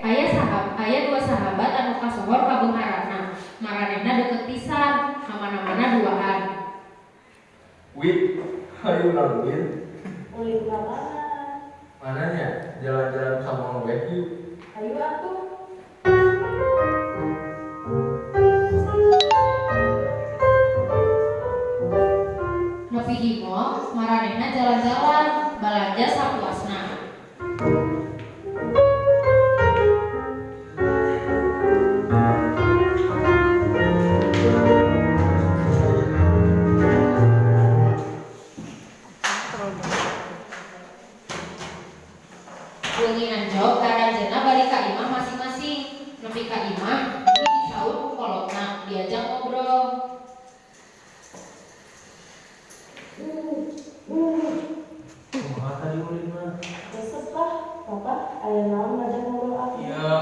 Aya dua sahabat anu kasohor kabeungharanna. Maranehna deukeut pisan, ka mana-mana duaan. Wih, hayu urang ulin. Ulin ka mana? Mana nya? Jalan-jalan ka mall we yuk. Hayu atuh. Nepi di mall, maranehna jalan-jalan, balanja sapuasna. Wengi anjog karanjeunna balik ka imah masing-masing. Nepi ka imah, Dwi disaur ku kolotna, diajak ngobrol. Kumaha tadi ulinna? Resep lah, Bapak aya naon ngajak ngobrol aku? Iya,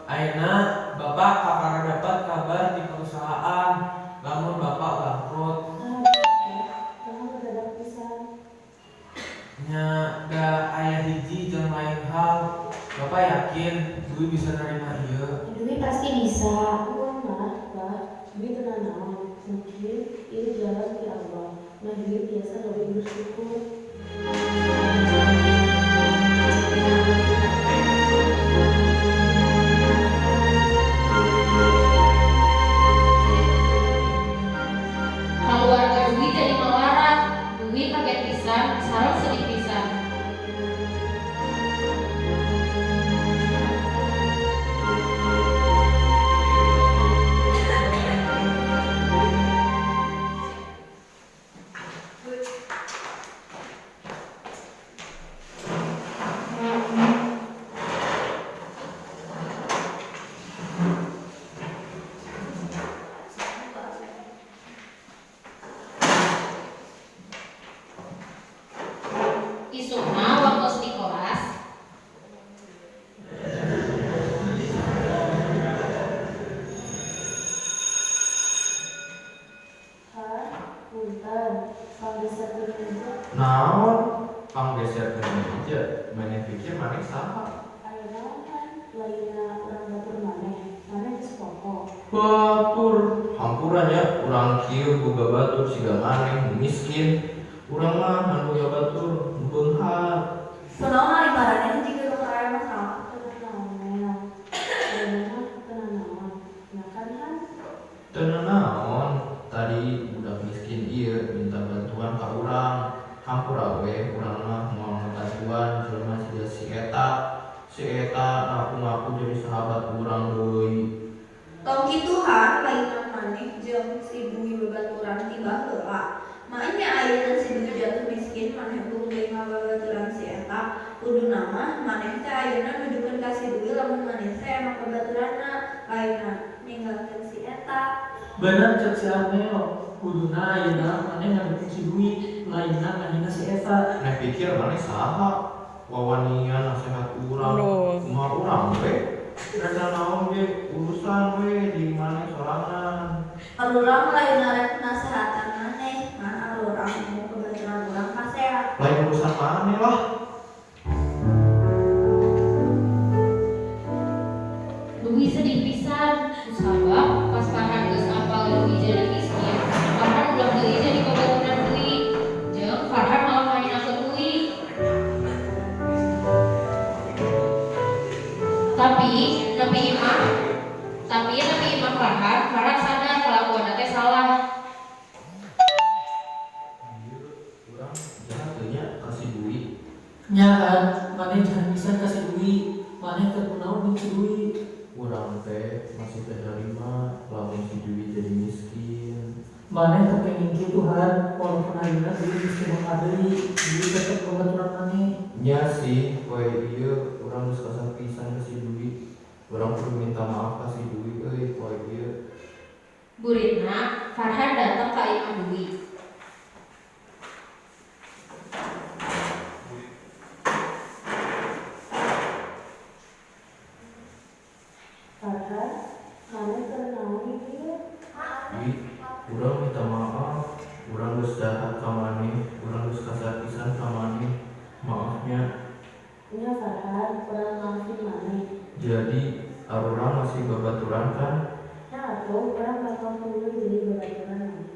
ayeuna Bapak kakara dapat kabar di perusahaan lamun Bapak bangkrut. Ah, Bapak, naha ngedadak pisan? Nya da aya hiji jeung lain hal. Bapak yakin Dwi bisa nerima ieu? Dwi pasti bisa. Uang mah, Bah, Dwi teu nanaon. Mungkin ieu jalan ti Allah. Nah, Dwi biasa leuwih bersyukur. Kaluarga Dwi jadi malarat. Dwi kaget pisan, sareng sedih pisan. Isukna waktos di kelas, Han, punten, panggeserkeun meja. Naon? Panggeserkeun meja, maneh pikir maneh saha? Aya naon Han? Lainna urang batur maneh. Maneh geus poho. Batur, hampura nya urang kieu boga batur siga maneh nu miskin. Urang mah ngan boga batur nu beunghar. Kunaon ari maraneh jiga nu aya masalah? Teu nanaon Mel. Ayeuna mah teu nanaon. Nya kan Han? Teu nanaon, tadi budak miskin ieu minta bantuan ka urang. Hampura we urang mah moal ngabantuan jelema siga si eta. Si eta ngaku-ngaku jadi sahabat urang deui. Tong kitu Han, lainna maneh jeung si Dwi babaturan ti baheula. Maenya ayeuna si Dwi jatuh miskin maneh embung deui ngababaturan si eta. Kuduna mah maneh teh ayeuna nuduhkeun ka si Dwi lamun maneh teh emang babaturanna, lainna ninggalkeun si eta. Bener cek si Amel, kuduna ayeuna maneh ngadukung si Dwi, lainna ngahina si eta. Maneh pikir maneh saha? Wawanian nasehat urang, kumaha urang we? Rek nanaon ge urusan we di maneh sorangan. Arurang lainna rek nasehatan maneh, ngan arurang embung babaturan urang pasea. Lain urusan maneh lah. Dwi sedih pisan. Kusabab pas Farhan geus apal Dwi jadi miskin, Farhan ulah deui jadi babaturan Dwi. Jeung Farhan malah ngahinakeun Dwi. Tapi nepi imah, tapi nepi imah Farhan, Farhan sadar kalakuanna teh salah. Ieu urang jahat teu nya ka si Dwi. Nya Han, maneh jahat pisan ka si Dwi, maneh teu kunaon jeung si Dwi. Urang teh masih teu narima lamun si Dwi jadi miskin. Maneh teu kenging kitu Han, walaupun ayeuna Dwi miskin beunghar deui, Dwi tetep babaturan maneh. Nya sih, poe ieu urang geus kasar pisan ka si Dwi. Urang kudu minta maaf ka si Dwi euy poe ieu. Buritna, Farhan datang ka imah Dwi. Farhan, maneh keur naon di dieu? Dwi, urang minta maaf. Urang geus jahat ka maneh, urang geus kasar pisan ka maneh. Maaf nya. Nya Farhan, urang maafin maneh. Jadi arurang masih babaturan kan? Nah atuh urang bakal tuluy jadi babaturan maneh.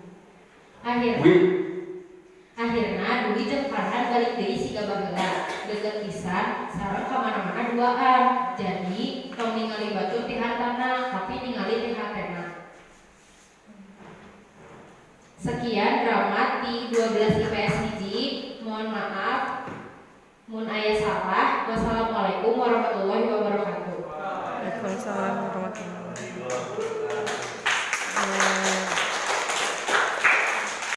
Akhir Wi, Akhirna Dwi jeung Farhan balik deui siga baheula. Deukeut pisan sareng ka mana-mana duaan. Jadi tong ningali batur ti hartana, tapi ningali ti hatena. Sekian drama ti 12 IPS hiji. Mohon maaf mun aya salah. Wassalamualaikum warahmatullahi wabarakatuh. Waalaikumsalam.